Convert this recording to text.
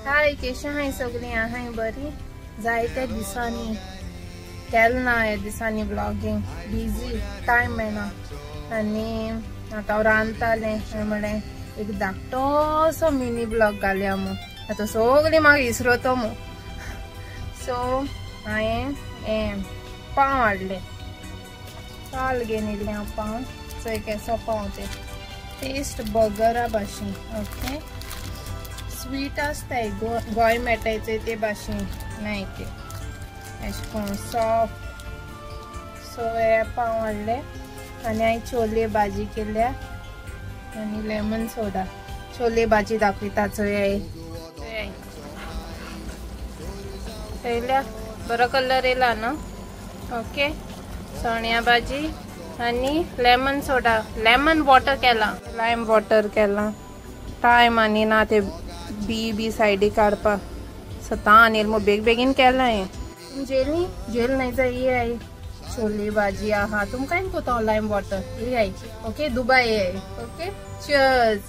हाय केशा हाय सगळीं आहाय बरी. जायते दिसांनी केलें ना ह्या दिसांनी ब्लॉगिंग, बिजी टायम मेळना. आनी आतां हांव रांदतालें, हांवें म्हणलें एक धाकटोसो मिनी ब्लॉग घालया मू, आतां सगळीं म्हाका विसरतो मू. सो हांवें हें पाव हाडले, काल घेवन येयल्लें हांव पाव. चोय केसो पाव ते, टेस्ट बर्गरा भाशेन. ओके, स्वीट आसताय, गोंय मेळटाय चोय ते भाशेन नाय ते, अशें करून सॉफ्ट. सो हे पाव हाडले आनी हांवें छोले भाजी केल्या आनी लेमन सोडा. छोले भाजी दाखयता चोय, चोयल्या बरो कलर येयला न्हू. ओके, सोण्या भाजी आनी लेमन सोडा, लेमन वॉटर केला, लायम वॉटर केला. टायम आनी ना ते बी बी सायडी काडपाक, सो तान येयलो मू, बेग बेगीन केलां हें. जेली जेल नाही जाय ये आई छोले भाजी आहा, तुमकां कोता लायम वॉटर ये आई. ओके, दुबय ये. Okay, cheers.